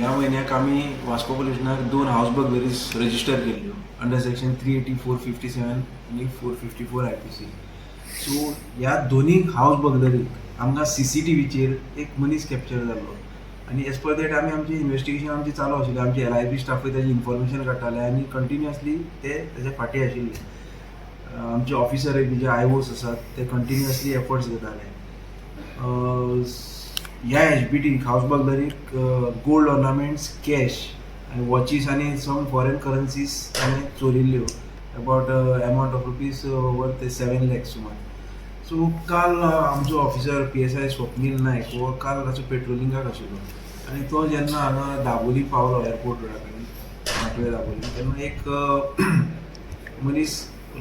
ह्या म्हयन्याक आमी वास्को पुलीस स्टेशनार दोन हावस बर्गलरीज रजिस्टर केल्ल्यो under section 380, 457 आनी 454 IPC. सो ह्या दोनी हावस बर्गलरीक आमकां सीसीटीव्हीचेर एक मनीस कॅप्चर जाल्लो आनी एज पर that आमी आमची इन्वेस्टिगेशन आमची चालू आशिल्ली. आमचे एलआयबी स्टाफूय ताजी इन्फॉर्मेशन काडटाले आनी कंटिन्युअसली ते ताच्या फाटीं आशिल्ले. आमचे ऑफिसर जे आयओस आसात, ते कंटिन्युअसली एफर्ट्स घेताले. ह्या एचबीटी हावस बर्गलरीक गोल्ड ऑर्नामेंट्स, कॅश आनी वॉचीस आनी सम फॉरेन करन्सीज ताणें चोरिल्ल्यो, about amount of rupees worth 7 lakhs सुमार. सो काल आमचो ऑफिसर पीएसआय स्वप्नील नायक हो काल ताचो पेट्रोलिंगाक आशिल्लो आनी तो जेन्ना हांगा दाबोली पावलो, एअरपोर्ट रोडा कडेन, माटवे दाबोली, तेन्ना एक मनीस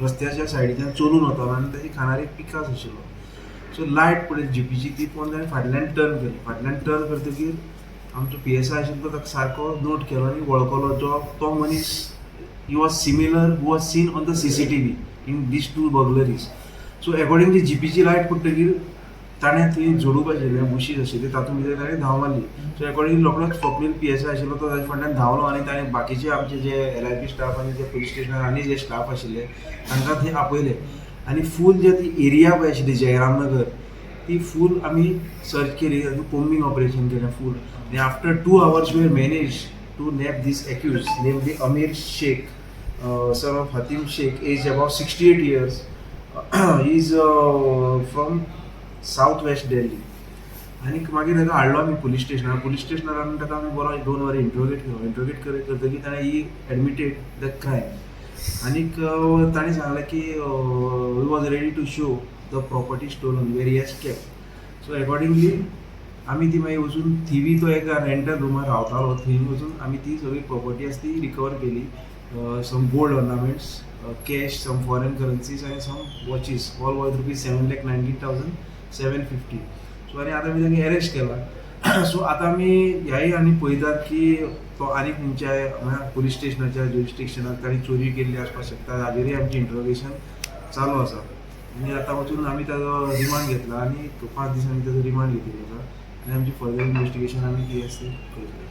रस्त्याच्या सायडीच्यान चलून वतालो आनी ताच्या खांदार एक पिकास आशिल्लो. सो लायट पळय जिपीची, ती पळोवन ताणें फाटल्यान टर्न केली. फाटल्यान टर्न करतकीर आमचो पीएसआय आशिल्लो तो ताका सारको नोट केलो आनी वळखलो जो तो मनीस, he was similar who was seen on the CCTV in these two burglaries. So accordingly जिपीची light पडटकीर ताणें थंय झोडूप आशिल्लें, बुशीस आशिल्ली, तातूंत भितर ताणें धांव मारली. सो अकॉर्डिंगली रोखडोच स्वप्नील पीएसआय आशिल्लो तो ताच्या फाटल्यान धांवलो आनी ताणें बाकीचे आमचे जे एलआयबी स्टाफ आनी जे पुलीस स्टेशनार आनी जे स्टाफ आशिल्ले, तांकां थंय आपयले आनी फूल जे ती एरिया पळय आशिल्ली जयरामनगर, ती फूल आमी सर्च केली, कोम्बिंग ऑपरेशन केलें फूल आनी after 2 hours we manage to nab this accused, namely Amir Sheikh, son of Hatim Sheikh, age about 68 years. He is from South West Delhi. आनी मागीर ताका हाडलो आमी पुलीस स्टेशनार. पुलीस स्टेशनार हाडून ताका आमी बरो 2 वरां इंट्रोगेट केलो. इंट्रोगेट करतकीर ताणें ही एडमिटेड the crime आनीक ताणें सांगलें की he was ready to show the property stolen, where he has kept. So accordingly आमी ती मागीर वचून थिवी तो एका रेंटल रुमार रावतालो, थंय वचून आमी ती सगळी प्रॉपर्टी आसा ती रिकवर केली: some gold ornaments, cash, some foreign currencies आनी some watches, all worth ₹7,19,750. So आनी आतां आमी तांकां अरेस्ट केला. सो आतां आमी ह्याय आनी पळयतात की तो आनी खंयच्या पुलीस स्टेशनाच्या जुरिस्डिक्शनात ताणी चोरी केल्ली आसपाक शकता. हाजेरूय आमचें इंट्रोगेशन चालू आसा आनी आतां वचून आमी ताजो रिमांड घेतला आनी 5 दिसांनी ताजो रिमांड घेतिल्लो आसा आनी आमची फर्दर इन्वेस्टिगेशन आमी कितें आसा तें करतले.